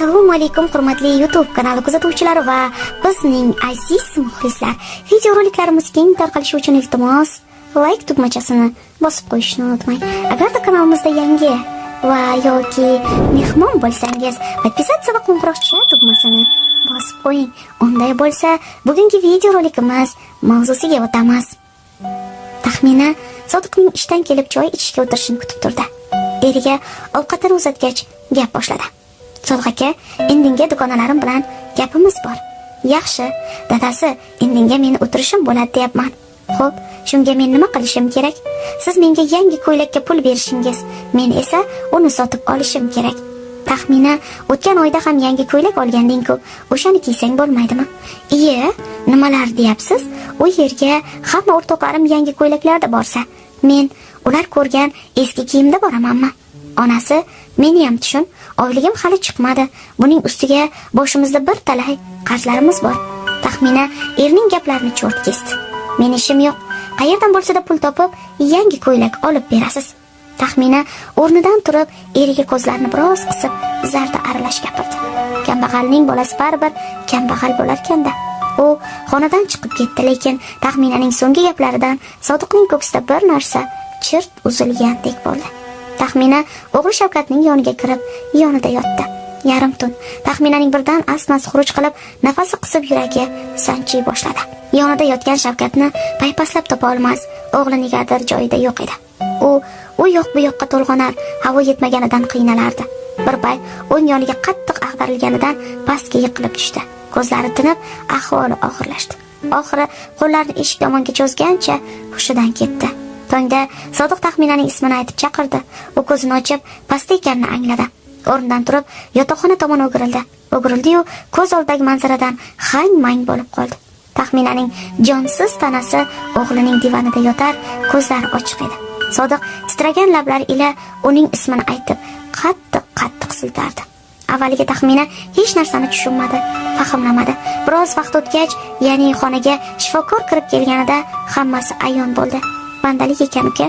Assalomu alaykum, hurmatli YouTube kanali kuzatuvchilari va bizning aziz muxlislar. Videoroliklarimiz keng tarqalishi uchun, iltimos, like tugmachasini bosib qo'yishni unutmang. Agarda kanalimizda yangi va yoki mehmon bo'lsangiz, подписаться va qo'ng'iroqcha tugmasini bosib qo'ying. Unday bo'lsa, bugungi videorolikimiz mavzusiga o'tamiz. Taxmina Sodiqning ishdan kelib choy ichishga o'tirishini kutib turdi. Eriga ovqatini uzatgach, gap boshladi. "Sodiq aka, indinga dugonalarim bilan gapimiz bor." "Yaxshi, dadasi, indinga meni o'tirishim bo'ladi deyapman." "Xo'p, shunga men nima qilishim kerak?" "Siz menga yangi ko'ylakka pul berishingiz, men esa uni sotib olishim kerak." "Taxmina, o'tgan oyda ham yangi ko'ylak olganding-ku, o'shani kiysang bo'lmaydimi?" "Iye, nimalar deyapsiz? U yerga hamma o'rtoqlarim yangi ko'ylaklarda borsa, men ular ko'rgan eski kiyimda boramanmi? Onasi, meni ham tushun, oyligim hali chiqmadi. Buning ustiga boshimizda bir talay qarzlarimiz bor." Taxmina erning gaplarini cho'rt kesdi. "Meni ishim yo'q. Qayerdan bo'lsa-da pul topib, yangi ko'ylak olib berasiz." Taxmina o'rnidan turib, eriga ko'zlarini biroz qisib, zarda aralash gapirdi. "Kambag'alning bolasi baribir kambag'al bo'larkan-da." U xonadan chiqib ketdi, lekin Taxminaning so'nggi gaplaridan Sodiqning ko'ksida bir narsa chirt uzilgandek bo'ldi. Taxmina o'g'li Shavkatning yoniga kirib, yonida yotdi. Yarim tun. Taxminaning birdan astmasi xuruj qilib, nafasi qisib, yuragi sanchiy boshladi. Yonida yotgan Shavkatni paypaslab topa olmas, o'g'li negadir joyida yo'q edi. U u yoq bu yoqqa to'lg'onar, havo yetmaganidan qiynalardi. Bir payt o'ng yoniga qattiq ag'darilganidan pastga yiqilib tushdi. Ko'zlari tinib, ahvoli og'irlashdi. Oxiri qo'llarini eshik tomonga cho'zgancha hushidan ketdi. Tongda Sodiq Taxminaning ismini aytib chaqirdi. U ko'zini ochib, pastda ekanini angladi. O'rnidan turib, yotoqxona tomon o'girildi. O'girildi-yu, ko'z oldidagi manzaradan hang-mang bo'lib qoldi. Taxminaning jonsiz tanasi o'g'lining divanida yotar, ko'zlari ochiq edi. Sodiq titragan lablari ila uning ismini aytib, qattiq-qattiq siltardi. Avvaliga Taxmina hech narsani tushunmadi, fahmlamadi. Biroz vaqt o'tgach, ya'ni xonaga shifokor kirib kelganida hammasi ayon bo'ldi. "Bandalik ekan, uka,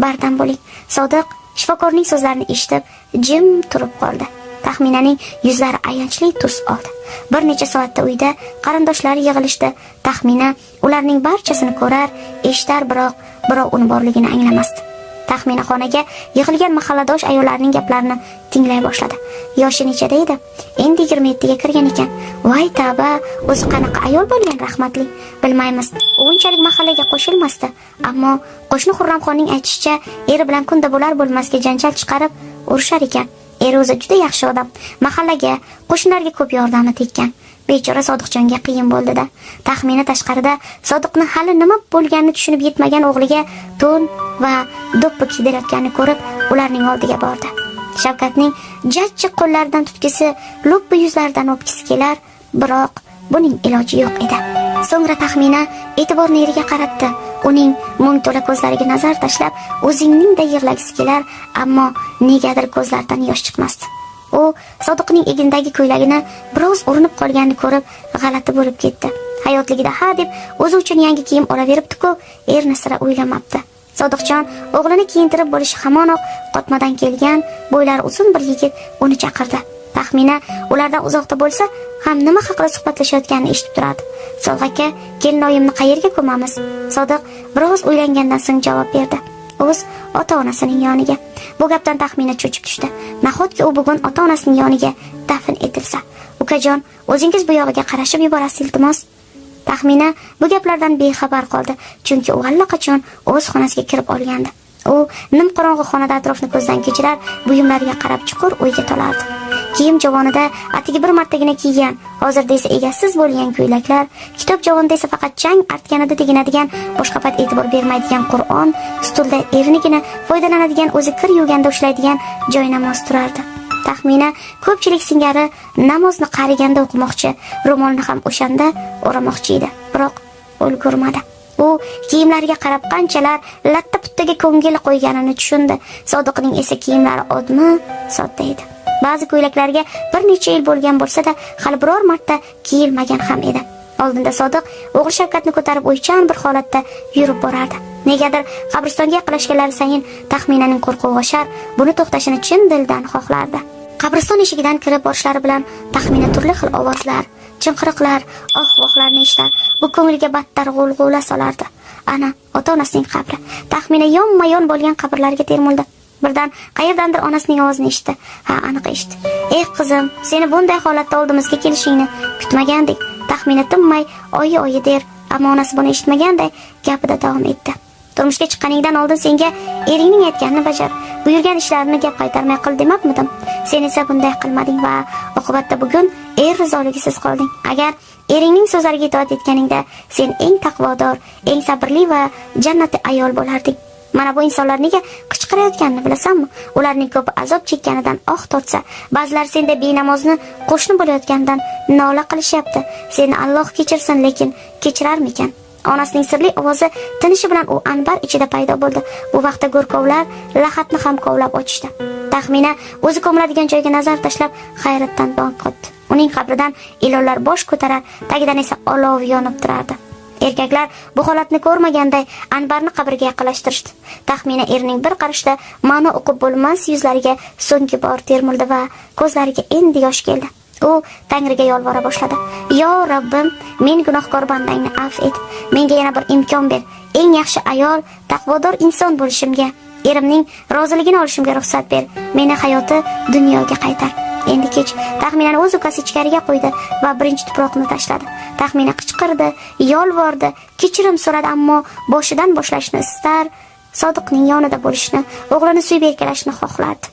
bardam bo'ling." Sodiq shifokorning so'zlarini eshitib, jim turib qoldi. Taxminaning yuzlari ayanchli tus oldi. Bir necha soatda uyda qarindoshlari yig'ilishdi. Taxmina ularning barchasini ko'rar, eshitar, biroq birov uni borligini anglamasdi. Taxmina xonaga yig'ilgan mahalladosh ayollarning gaplarini tinglay boshladi. "Yoshi nechada edi? Endi 27 ga kirgan ekan. Voy tavba, o'zi qanaqa ayol bo'lgan rahmatli? Bilmaymiz. U unchalik mahallaga qo'shilmasdi. Ammo qo'shni Xurramxonning aytishicha, eri bilan kunda bo'lar bo'lmasga janjal chiqarib urushar ekan. Eri o'zi juda yaxshi odam. Mahallaga, qo'shnilarga ko'p yordami tekkan. Bechora Sodiqjonga qiyin bo'ldi-da." Taxmina tashqarida Sodiqni hali nima bo'lganini tushunib yetmagan o'g'liga to'n va do'ppi kiydirayotganini ko'rib, ularning oldiga bordi. Shavkatning jajji qo'llaridan tutgisi, luppi yuzlaridan o'pgisi kelar, biroq buning iloji yo'q edi. So'ngra Taxmina e'tiborni eriga qaratdi. Uning mung to'la ko'zlariga nazar tashlab, o'zingning-da yig'lagisi kelar, ammo negadir ko'zlaridan yosh chiqmasdi. U Sodiqning egnidagi ko'ylagini biroz urinib qolganini ko'rib, g'alati bo'lib ketdi. Hayotligida ha deb o'zi uchun yangi kiyim olaveribdi-ku, erni sira o'ylamabdi. Sodiqjon o'g'lini kiyintirib bo'lishi hamonoq qotmadan kelgan bo'ylari uzun bir yigit uni chaqirdi. Taxmina ulardan uzoqda bo'lsa ham nima haqida suhbatlashayotganini eshitib turardi. "Sodiq aka, kelinoyimni qayerga ko'mamiz?" Sodiq biroz o'ylangandan so'ng javob berdi. "O'z ota-onasining yoniga." Bu gapdan Taxmina cho'chib tushdi. Nahotki u bugun ota-onasining yoniga dafn etilsa? "Ukajon, o'zingiz bu yog'iga qarashib yuborasiz, iltimos." Taxmina bu gaplardan bexabar qoldi, chunki u allaqachon o'z xonasiga kirib olgandi. U nimqorong'i xonada atrofni ko'zdan kechirar, buyumlariga qarab chuqur o'yga tolardi. Kiyim javonida atigi bir martagina kiygan, hozirda esa egasiz bo'lgan ko'ylaklar, kitob javonida esa faqat chang artganida teginadigan, boshqa payt e'tibor bermaydigan Qur'on, stulda erinigina foydalanadigan, o'zi kir yuvganda ushlaydigan joy namoz turardi. Taxmina ko'pchilik singari namozni qariganda o'qimoqchi, ro'molni ham o'shanda o'ramoqchi edi, biroq ulgurmadi. U kiyimlariga qarab qanchalar latta-puttaga ko'ngil qo'yganini tushundi. Sodiqning esa kiyimlari odmi, sodda edi. Ba'zi ko'ylaklarga bir necha yil bo'lgan bo'lsa-da, hali biror marta kiyilmagan ham edi. Oldinda Sodiq o'g'li Shavkatni ko'tarib o'ychan bir holatda yurib borardi. Negadir qabristonga yaqinlashganlari sayin Taxminaning qo'rquvi oshar, buni to'xtashini chin dildan xohlardi. Qabriston eshigidan kirib borishlari bilan Taxmina turli xil ovozlar, chinqiriqlar, oh-vohlarni eshitar. Bu ko'ngliga battar g'ulg'ula solardi. Ana, ota-onasining qabri. Taxmina yonma-yon bo'lgan qabrlarga termuldi. Birdan qayerdandir onasining ovozini eshitdi. Ha, aniq eshitdi. "Eh, qizim, seni bunday holatda oldimizga kelishingni kutmagandik." Taxmina tinmay "Oyi, oyi" der, ammo onasi buni eshitmaganday gapida davom etdi. "Turmushga chiqqaningdan oldin senga eringning aytganini bajar, buyurgan ishlarini gap qaytarmay qil demabmidim? Sen esa bunday qilmading va oqibatda bugun er rizoligisiz qolding. Agar eringning so'zlariga itoat etganingda, sen eng taqvodor, eng sabrli va jannati ayol bo'larding. Mana bu insonlar nega qichqirayotganini bilasanmi? Ularning ko'pi azob chekkanidan oh tortsa, ba'zilar senda benamozni qo'shni bo'layotganidan nola qilishyapti. Seni Alloh kechirsin, lekin kechirarmikan?" Onasining sirli ovozi tinishi bilan u anbar ichida paydo bo'ldi. Bu vaqtda go'rkovlar lahatni ham kovlab ochishdi. Taxmina o'zi ko'miladigan joyga nazar tashlab hayratdan dong qotdi. Uning qabridan ilonlar bosh ko'tarar, tagidan esa olov yonib turardi. Erkaklar bu holatni ko'rmaganday anbarni qabrga yaqinlashtirishdi. Taxmina erining bir qarashda ma'no uqib bo'lmas yuzlariga so'nggi bor termuldi va ko'zlariga endi yosh keldi. U Tangriga yolvora boshladi. "Yo Robbim, men gunohkor bandangni afv et. Menga yana bir imkon ber. Eng yaxshi ayol, taqvodor inson bo'lishimga, erimning roziligini olishimga ruxsat ber. Meni hayoti dunyoga qaytar." Endi kech. Taxminani o'z ukasi ichkariga qo'ydi va birinchi tuproqni tashladi. Taxmina qichqirdi, yolvordi, kechirim so'radi, ammo boshidan boshlashni istar, Sodiqning yonida bo'lishni, o'g'lini suyib erkalashni xohlardi.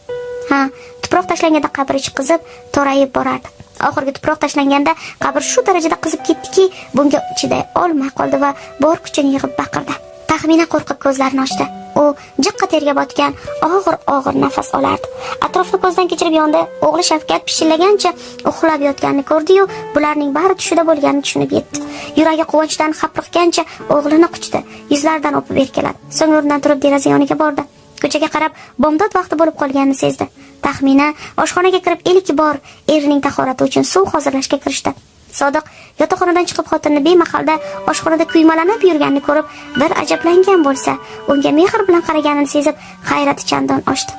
Ha, tuproq tashlanganda qabr ichi qizib, torayib borardi. Oxirgi tuproq tashlanganda qabr shu darajada qizib ketdiki, bunga chiday olmay qoldi va bor kuchini yig'ib baqirdi. Taxmina qo'rqib ko'zlarini ochdi. U jiqqa terga botgan, og'ir og'ir nafas olardi. Atrofni ko'zdan kechirib yonida o'g'li Shavkat pishillagancha uxlab yotganini ko'rdi-yu, bularning bari tushida bo'lganini tushunib yetdi. Yuragi quvonchdan hapriqgancha o'g'lini quchdi, yuzlaridan o'pib erkaladi. So'ng o'rnidan turib deraza yoniga bordi. Ko'chaga qarab bomdod vaqti bo'lib qolganini sezdi. Taxmina oshxonaga kirib ilk bor erining tahorati uchun suv hozirlashga kirishdi. Sodiq yotoqxonadan chiqib xotinini bemahalda oshxonada kuymalanib yurganini ko'rib bir ajablangan bo'lsa, unga mehr bilan qaraganini sezib hayrati chandon oshdi.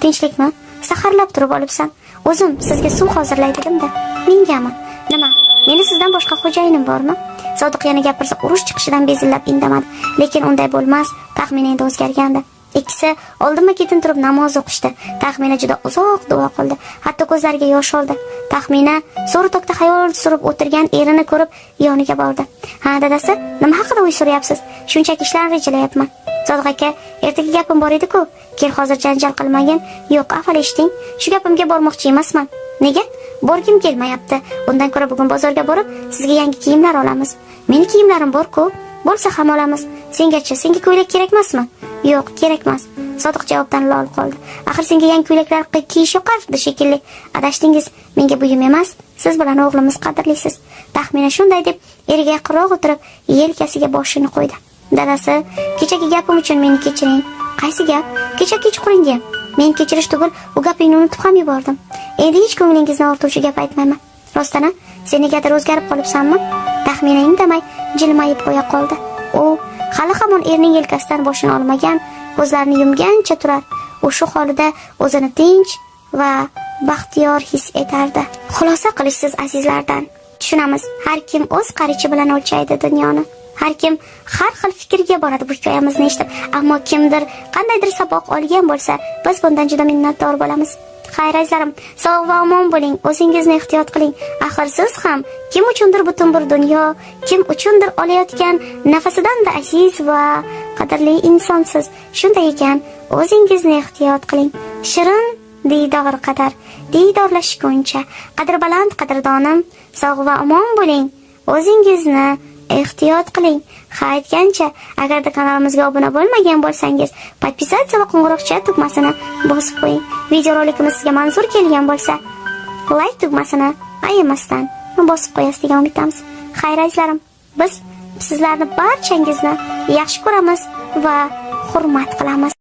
"Tinchlikmi? Saharlab turib olibsan. O'zim sizga suv hozirlay dedim-da." "Mengami? Nima? Meni sizdan boshqa xo'jayinim bormi?" Sodiq yana gapirsa urush chiqishidan bezillab indamadi. Lekin unday bo'lmas, Taxmina endi o'zgargandi. Ikkisi oldinma-ketin turib namoz o'qishdi. Taxmina juda uzoq duo qildi. Hatto ko'zlariga yosh oldi. Taxmina so'ri tokda xayol surib o'tirgan erini ko'rib yoniga bordi. "Ha, dadasi, nima haqida o'y suryapsiz?" "Shunchaki ishlarni rejalayapman." "Sodiq aka, ertaga gapim bor edi-ku. Kel, hozir janjal qilmagin." "Yo'q, avval eshiting. Shu gapimga bormoqchi emasman." "Nega?" "Borgim kelmayapti. Undan ko'ra bugun bozorga borib, sizga yangi kiyimlar olamiz." "Meni kiyimlarim bor-ku." "Bo'lsa ham olamiz. Sengachi, senga ko'ylak kerakmasmi?" "Yo'q, kerakmas." Sodiq javobdan lol qoldi. "Axir senga yangi ko'ylaklar kiyish yoqardi shekilli." "Adashdingiz. Menga buyum emas, siz bilan o'g'limiz qadrlisiz." Taxmina shunday deb eriga yaqinroq o'tirib, yelkasiga boshini qo'ydi. "Dadasi, kechagi gapim uchun meni kechiring." "Qaysi gap?" "Kecha kechqurungi." "Men kechirish tugul, u gapingni unutib ham yubordim. Endi hech ko'nglingizni og'rituvchi gap aytmayman." "Rostdan, sen negadir o'zgarib qolibsanmi?" Taxmina indamay jilmayib qo'ya qoldi. U hali hamon erining yelkasidan boshini olmagan, ko'zlarini yumgancha turar. U shu holida o'zini tinch va baxtiyor his etardi. Xulosa qilishsiz azizlardan. Tushunamiz, har kim o'z qarichi bilan o'lchaydi dunyoni. Har kim har xil fikrga boradi bu hikoyamizni eshitib, ammo kimdir qandaydir saboq olgan bo'lsa, biz bundan juda minnatdor bo'lamiz. Xayr, azizlarim, sog' va omon bo'ling, o'zingizni ehtiyot qiling. Axir siz ham kim uchundir butun bir dunyo, kim uchundir olayotgan nafasidan-da aziz va qadrli insonsiz. Shunday ekan, o'zingizni ehtiyot qiling. Shirin diydor qadar diydorlashguncha, qadri baland qadrdonim, sog' va omon bo'ling. O'zingizni ehtiyot qiling. Ha, aytgancha, agarda kanalimizga obuna bo'lmagan bo'lsangiz, подписаться va qo'ng'iroqcha tugmasini bosib qo'ying. Videorolikimiz sizga manzur kelgan bo'lsa, like tugmasini ayamasdan bosib qo'yasiz degan umiddamiz. Xayr, azizlarim, biz sizlarni barchangizni yaxshi ko'ramiz va hurmat qilamiz.